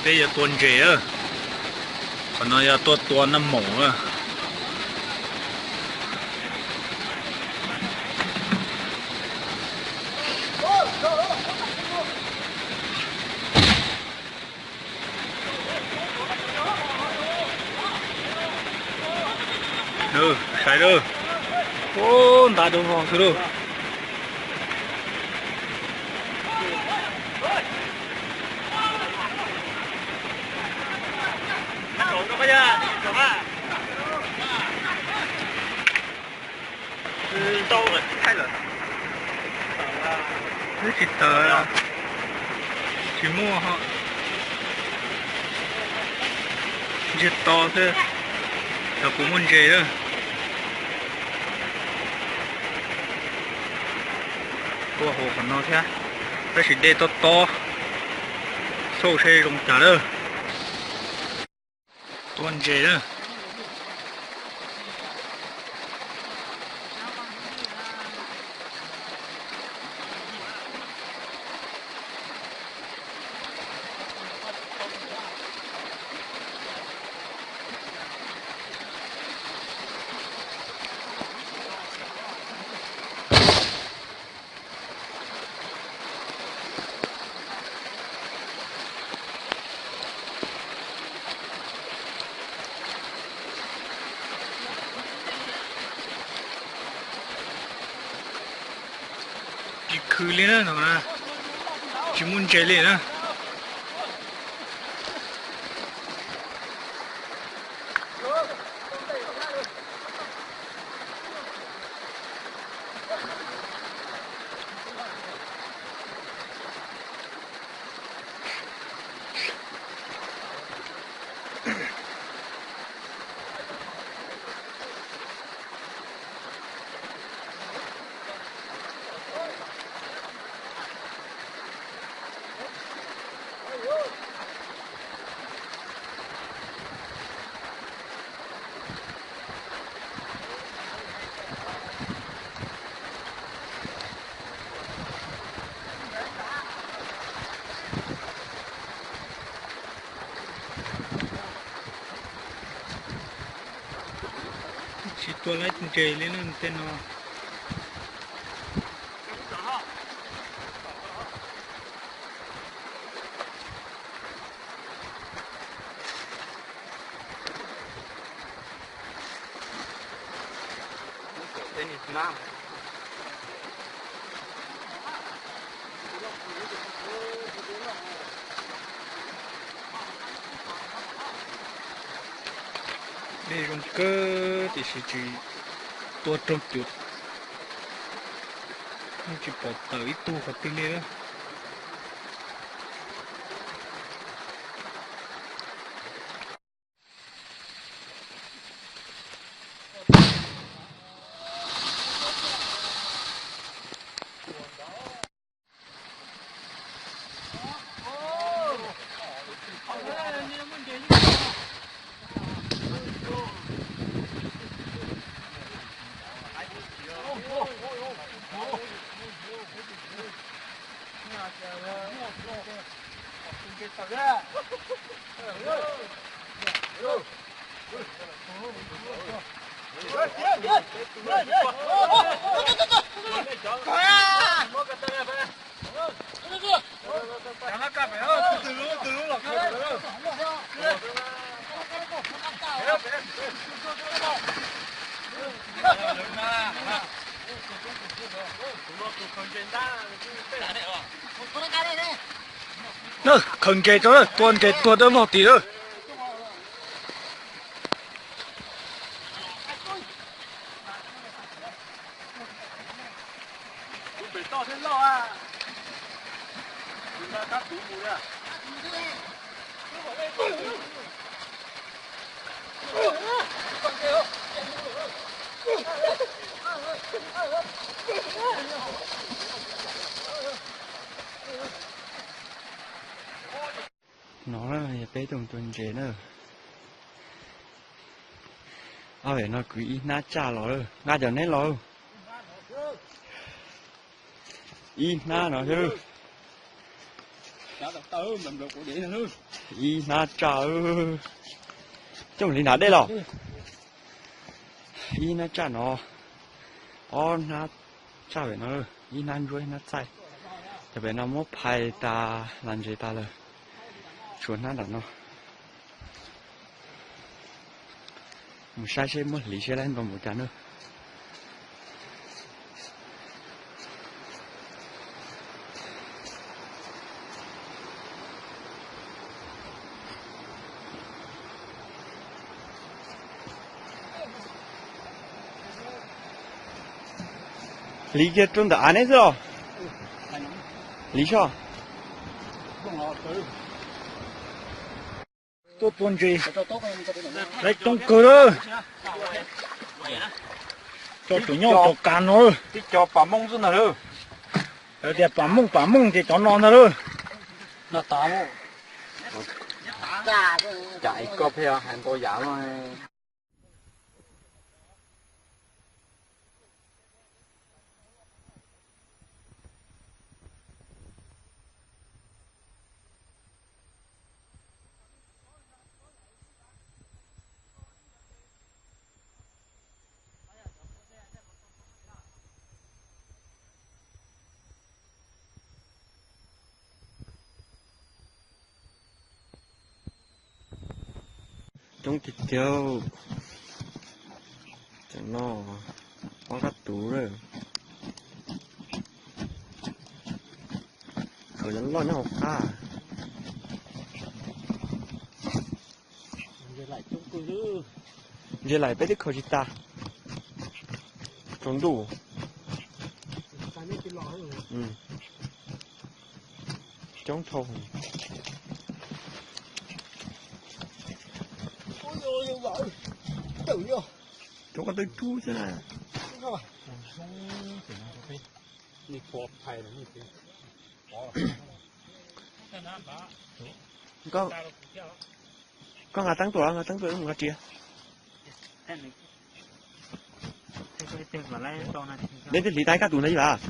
Peb yuav tua ntses a, qhov no yog tuaj tua noj maum a. Saib lawm, ntab dub vog xwb lauj. Twb tsis tawm, tsis muaj ho. Ntsiag to xwb, cov kuv muaj ntses lawm. Tua hauv qhov no thiab, tab sis dej tob tob, xauj seb zoo cas lawm. Tua ntses lawm. Tsis khwv li na no, tsis muaj ntses li na. Tsis tua lawm ntses li na tej no. Dej zoo kawg tiam sis tsis tua raug cuv, tsis pom tawm ib tug qhov twg li. Khaws ntses rau, tua ntses tuag dawb vog tid lawm. No yog peb tug tua ntses na. Ob pem no kwv ib hnab tsaj los lawm, nqa cov neb los. Ib hnab no thiab. Ib hnab tsaj, coj mus hliv hnav dej los. Ib hnab tsaj no, ob hnab tsaj pem no, ib hnab ntsuab ib hnab txaij. Cov pem no muab phais tas las ntsev tas lawm, tshuav hnab nram no. Mus saib seb muab hliv seb lab nto mus cas na. Hliv kiag rau ntawm av neb xwb os. Hliv soj. Tuaj tua ntses, lawv coob kawg lawm. Cov tswv nyob cov kas no, tib co pas mooj xwb ntag lawm. Lawv tias pas mooj pas mooj ces cov no ntag lawm. Cas ib koj pheej hais ntau yam no. Coob tiag tiag. Tam no ob kab tuv lawm. Khaws cov loj nyob hauv qab. Ntses laim peb twb khaws tsis tas. Tsaus ntuj. Coob dhau. Coob koj twb rub xwb na. Koj nqa teeb tuaj, nqa teeb tuaj mus nqa ria. Dej twb hliv tag ib kab tuv ntawd ib vas.